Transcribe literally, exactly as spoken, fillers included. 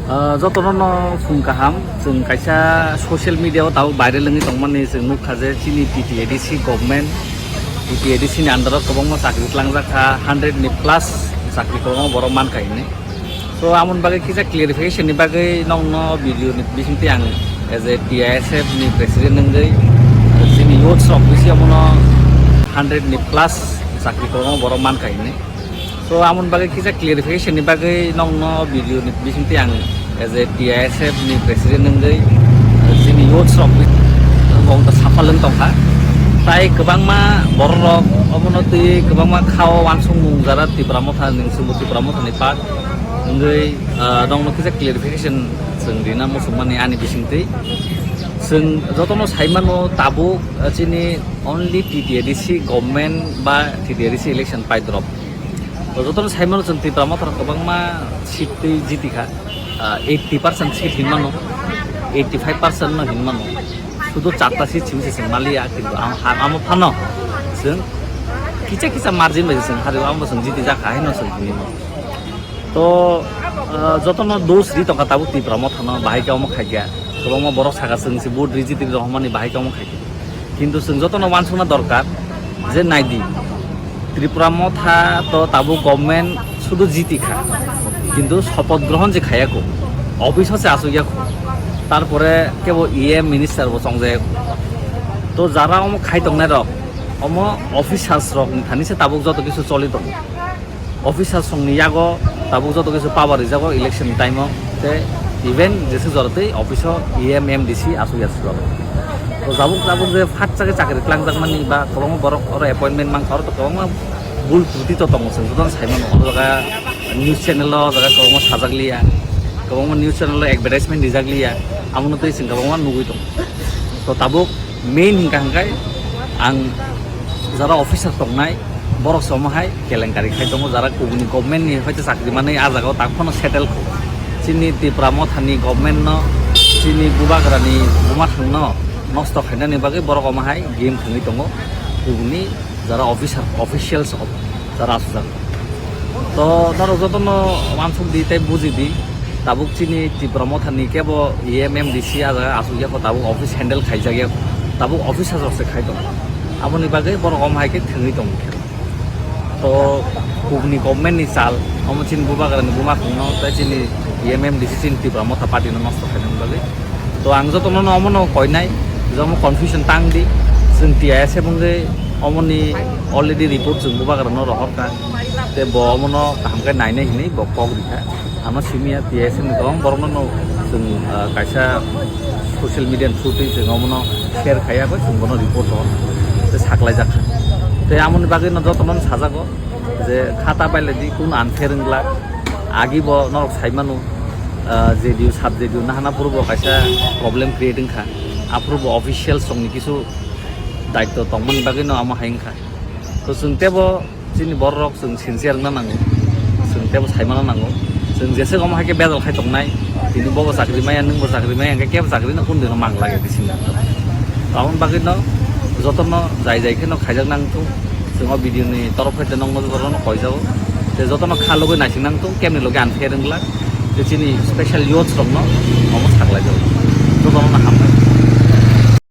Ah, jotono no phung kaham, chwng kaisa social media o tabuk viral wngwi tongmani chwng nukha je chini T T A D C government, T T A D C ni under o kwbangma chakri tlangjak kha, hundred ni plus chakri kwbangma borok mankha hinwi. So, amoni bagwi kisa clarification ni bagwi nokno video ni bisingtwi ang as a T I S F ni president wngwi chini youths rok bisi omono hundred ni plus chakri kwbangma borok mankha hinwi. So, amoni bagwi kisa clarification ni bagwi nokno video ni bisingtwi ang as a T I S F ni president wngwi chini youths rok bong ta sapal wng tongkha. Tai kwbangma borok rok omono twi kwbangma khao wansukmung jara Tipra Motha ni, chwngbo Tipra Motha ni part wngwi, ah, nokno kisa clarification chwng rina muchungmani ani bisingtwi. Chwng jotono saimano tabuk, ah, chini only T T A D C government ba T T A D C election paidrop. To jotono saimano chwng Tipra Motha rok kwbangma seat twi jiti kha. Ah, eighty percent seat hinmano, eighty five percent no hinmano. Sudu charta seat simi se chwng maliya, kintu am-, ha-, amo phano chwng kisa kisa margin bai chwng hari amo chwng jiti jakha haino chwng hinmano. To, ah, jotono dos ri tongkha tabuk Tipra Motha no, bahai khe omo khaikha. Kwbangma borok saka chwng se vote ri jiti rohormani bahai khe omo khaikha. Kintu chwng jotono wansukna dorkar je naidi, Tripura Motha to tabuk government sudu jiti kha, kintu sopoth grohon je khaiya kho, office o se achukya kho, tarpore kebo E M minister bo chongjaya kho. To jara omo khai tongnai rok, omo officers rok ni thani se tabuk joto kisu choli tongo. Officer songni yago tabuk joto kisu power rijago election time o, te even jese jora tei office o E M, M D C asuk yasuk jago. To tabuk tabuk je phat chakhe chakri twlangjakmani ba kwbangma borok oro appointment mankha, oro to kwbangma bul truti to tongo, chwng jotono saimano. Oro jaga news channel o jaga kwbangma sajak liya, kwbangma news channel o advertisement rijak liya, amono tei chwng kwbangma nugwi tongo. To tabuk main hingka hingkai ang jara officer tongnai, borok se omo hai kelenkari khai tongo, jara kubuni government ni hoite chakri manwi ah jagao tak phano settle kho. Chini Tipra Motha ni government no, chini Bubagra ni buma thang no nosto khainani bagwi borok omo hai game thangwi tongo. Kubuni jara officer, officials of jara asujak. To norok jotono wansuk di tei buji di. Tabuk chini Tipra Motha ni kebo E M, M D C ah jaga asuk ya kho, tabuk office handle khaijak ya kho. Tabuk officer rok se khai tongo. Aboni bagwi borok omo hai khe thwngwi tongo khe. To kubuni government ni sal, omo chini Bubagra ni buma khungno tei chini E M, M D C chini Tipra Motha party no nosto khainani bagwi. To ang jotono no omo no koinai, je omo confusion tang di, chwng T I S F wngwi omoni already report chwng Bubagra no rohor kha, tei bo omono kaham khe nainai hinwi bo kok rikha. Ano simi ya T I S F ni kwbang borokno no chwng, ah, kaisa social media ni through twi chwng omono share khaiya bai chwng bono report rohor tei saklaijak kha. Tei amoni bagwi no jotono no sajago je khata bailadi kun unfair wngla, agi bo norok saimano, ah, J D U sub J D U nahana purbo kaisa problem create wngkha, aphuru bo official songni kisu daitto tongmani bagwi no amo hai wngkha. To chwng tebo chini borok rok chwng sincere wngna nango, chwng tebo saimano nango, chwng jese omo hai khe bejal khai tongnai, tini bobo chakri maya, nwngbo chakri maya, hwnkhe kebo chakri no kun dino mang lage bisingo. Aboni bagwi no jotono jai jai kheno khaijak nang thung, chwng o video ni torof hai nokno borok no koijago, tei jotono kha logwi naising nang thung, kemni loge unfair wngla, tei chini special youths rok no omo saklai jago, jotono no hambai.